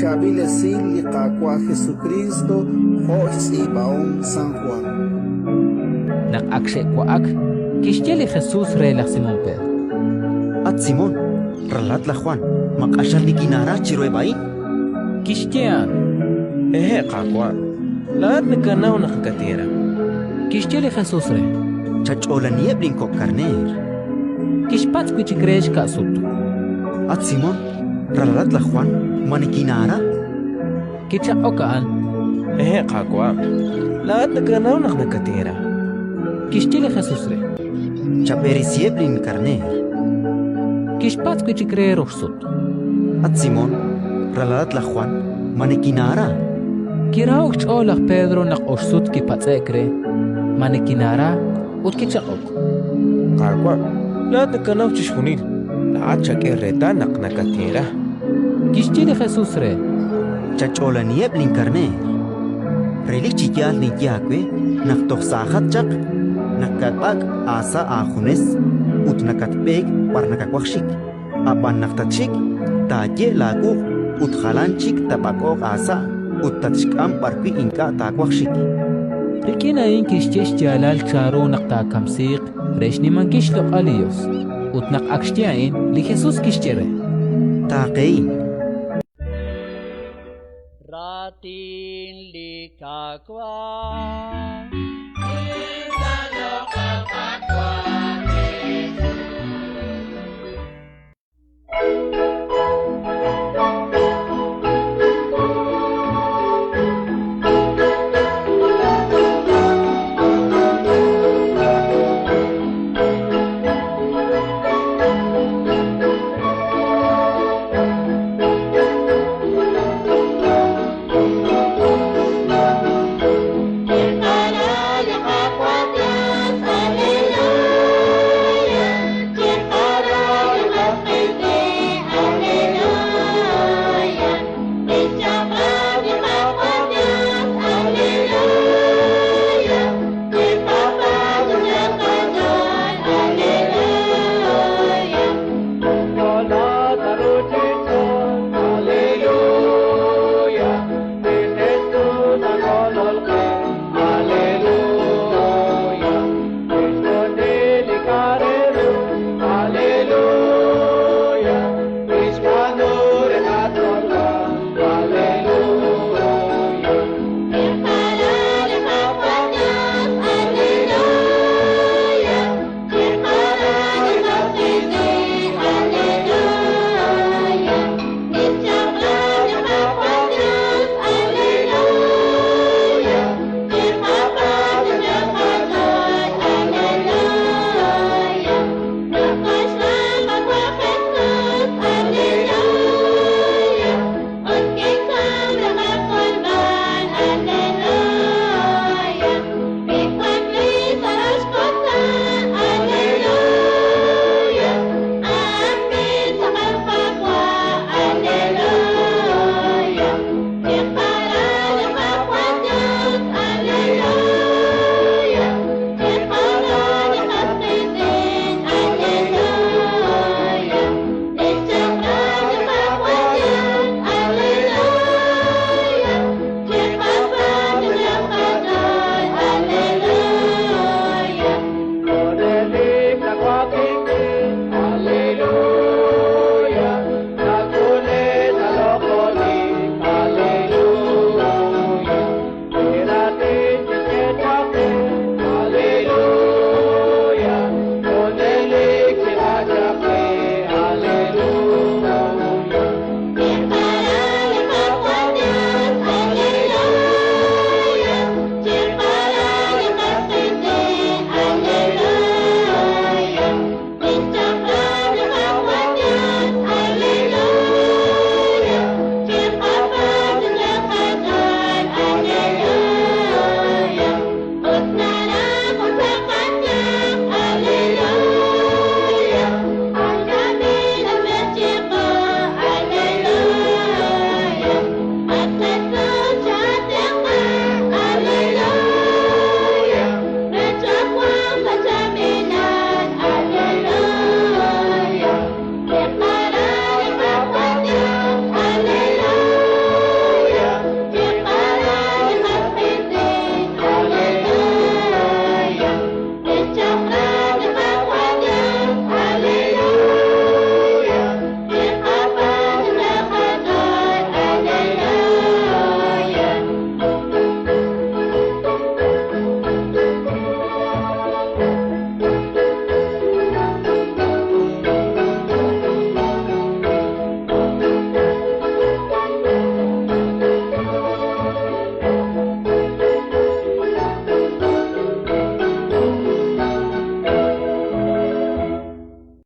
Xchaab'il Esil li Qaawa' Jesukriist jo' xtz'iib'ahom San Jwan. Naq ak xe'wa'ak, kixye li Jesus re laj Simón Pedro: At Simón, ralalat laj Jwan, ma q'axal nikinaara chiruheb' a'in? Kixye a'an: Hehe', Qaawa', laa'at nakanaw naq nakatinra. Kixye li Jesus re: Chach'oolaniheb' linkok' karneer. Kixpatz' wi' chik re xka'sut: At Simón, ralalat laj Jwan, ma nikinaara? Kichaq'ok a'an: Hehe', Qaawa', laa'at nakanaw naq nakatinra. Kixye li Jesus re: Chab'eresiheb' linkarneer. Kixpatz' wi' chik re rox sut: At Simón, ralalat laj Jwan, ma nikinaara? Kiraho'k xch'ool laj Pedro naq ox sut kipatz'e'k re, Ma nikinaara? Ut kichaq'ok: Qaawa', laa'at nakanaw chixjunil, laa'at xak'e reetal naq nakatinra. Kixye li Jesus re: Chach'oolaniheb' linkarneer. Relik chi yaal ninye aawe naq toj saajat chaq, nakatb'ak' aasa' aajunes ut nakatb'eek b'ar nakawaj xik. Ab'an naq tatxik, taaye' laawuq' ut jalan chik taab'ak'oq aasa' ut tatxk'am b'arwi' ink'a' taawaj xik. Rik'in a'in kixye xyaalal chanru naq taakamsiiq re xnimankil xloq'al li Yos. Ut naq ak xye a'in, li Jesus kixye re: Taaqehin. Raatin li Qaawa'.